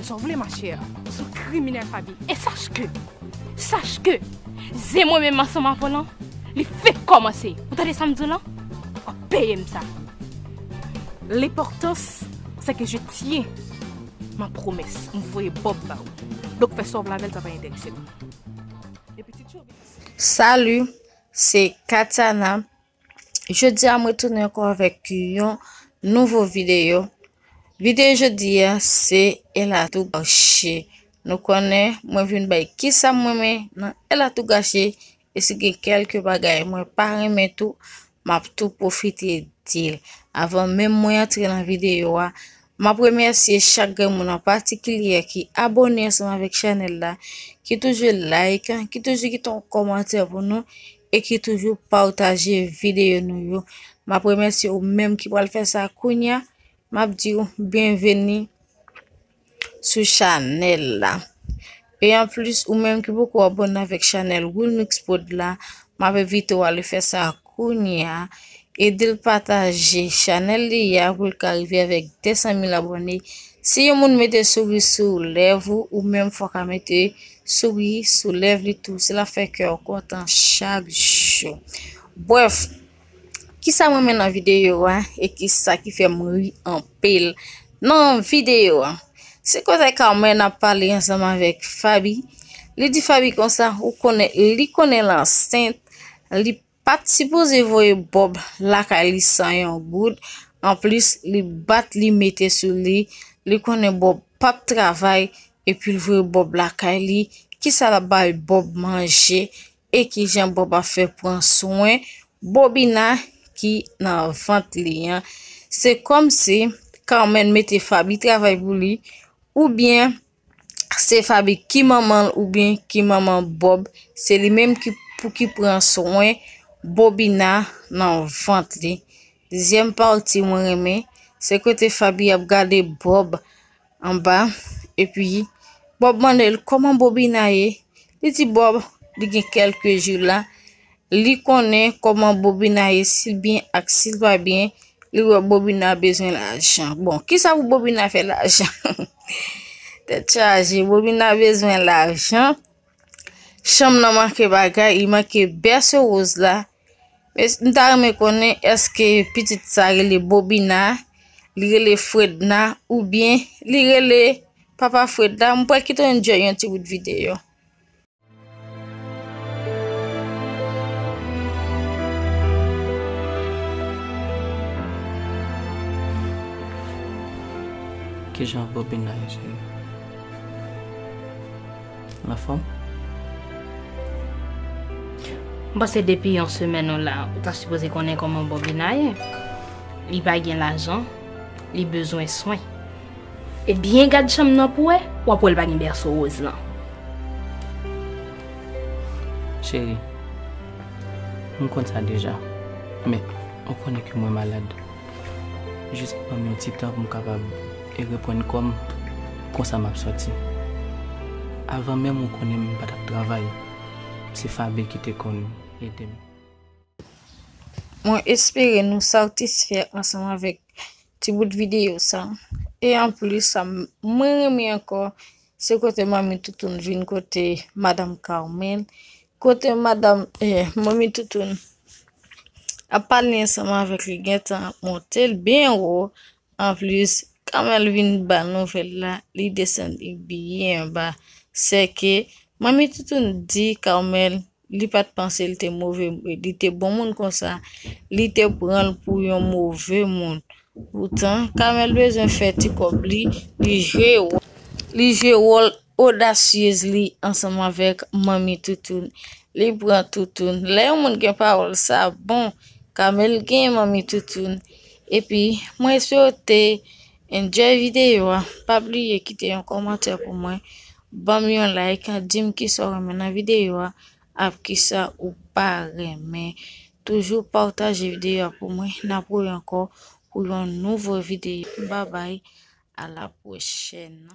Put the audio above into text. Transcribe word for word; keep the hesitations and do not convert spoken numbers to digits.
Sa w vle, ma chère? Ou se yon kriminèl, Faby. E sache ke, sache ke, zen mwen menm ansanm avè w lan, li fenk kòmanse. Ou tande sa m di w lan? W ap peye m sa. L'importance, c'est que je tiens ma promesse. M voye Bob ba ou. Donk, fè sa w vle avè l, sa pa enterese m. Epi ti tchoube. Salut, c'est Katiana. Jodi a, m retounen ankò avèk yon nouvo videyo. Videyo jodi a, se Elatou Gaché. Nou konnen, mwen vin bay kisa m renmen nan Elatou Gaché. E si gen kèlke bagay mwen pa renmen tou, m ap tou pwofite di l. Avan menm mwen antre nan videyo a, m ap remèsye chak grenn moun an patikilye ki abòne ansanm avèk chanèl la, ki toujou like, ki toujou kite yon kòmantè pou nou, e ki toujou pataje videyo nou yo. M ap remèsye ou menm ki pral fè sa kounye a. M ap di w byenveni sou chanèl la. E anplis, ou menm ki poko abòne avèk chanèl Wilmix Prod la, m ap envite w ale fè sa kounye a. Ede l pataje chanèl li a pou l ka rive avèk de san mil abòne. Si yon moun mete souri sou lèv ou, ou menm fò w ka mete souri sou lèv li tou. Se l ap fè kè w kontan chak jou. Brèf, kisa m renmen nan videyo a e kisa ki fè m ri anpil nan videyo a? Se kote Carmen ap pale ansanm avèk Faby. Li di Faby konsa, ou konnen, li konnen l ansent, li pa t sipoze voye Bob lakay li san yon goud. Anplis, li bat, li mete sou li. Li konnen Bob p ap travay, epi l voye Bob lakay li. Kisa l ap bay Bob manje? E kijan Bob ap fè pran swen Bobina ki nan vant li an? Se kòmsi Carmen mete Faby travay pou li, oubyen se Faby ki manman l oubyen ki manman Bob, se li menm ki pou ki pran swen Bobina nan vant li. Dezyèm pati mwen renmen, se kote Faby ap gade Bob anba, epi Bob mande l kòman Bobina ye. Li di Bob li gen kèlke jou la, li konnen kòman Bobina ye, si l byen ak si l pa byen. Li wè Bobina bezwen lajan. Bon, kisa pou Bobina fè lajan? Tèt chaje, Bobina bezwen lajan. Chanm nan manke bagay, li manke bèso woz la. Men m ta renmen konnen èske pitit sa rele Bobina, li rele Fredna, oubyen li rele papa Fredna. M pral kite w enjoy yon ti bout videyo. Kijan Bobina ye, cheri? Anfòm? M panse depi yon semèn ou la, ou ta sipoze konnen kòman Bobina ye. Li pa gen lajan, li bezwen swen. E byen gad chanm nan pou wè, w ap wè l pa gen bèso woz lan. Cheri, m konn sa deja, men ou konnen ke mwen malad. Jis ban m yon ti tan pou m kapab e reprann kò m, konsa m ap sòti. Avan menm ou konnen m pa t ap travay, se Faby ki te konn ede m. Mwen espere nou satisfè ansanm avèk ti bout videyo sa. E anplis, sa m, mwen renmen ankò, se kote Manmi Toutoun vin kote Madanm Carmen. Kote madanm, eh, Manmi Toutoun ap pale ansanm avèk li, gentan ap monte l byen wo. Anplis, Carmen vin ba l nouvèl la, li desann li byen ba. Sèke Manmi Toutoun di Carmen li pa t panse li te move, li te bon moun konsa, li te pran l pou yon move moun. Poutan, Carmen bezwen fè ti kòb li, li jwe wò-, li jwe wòl odasyez li ansanm avèk Manmi Toutoun. Li pran Toutoun. Lè yon moun gen pawòl sa bon, Carmen gen Manmi Toutoun. Epi, mwen espere w te enjoy videyo a. Pa bliye kite yon kòmantè pou mwen. Ban m yon like, di m kisa w renmen nan videyo a, ak kisa ou pa renmen. Toujou pataje videyo a pou mwen. N ap wè ankò pou yon nouvo videyo. Babay, a la pwochèn.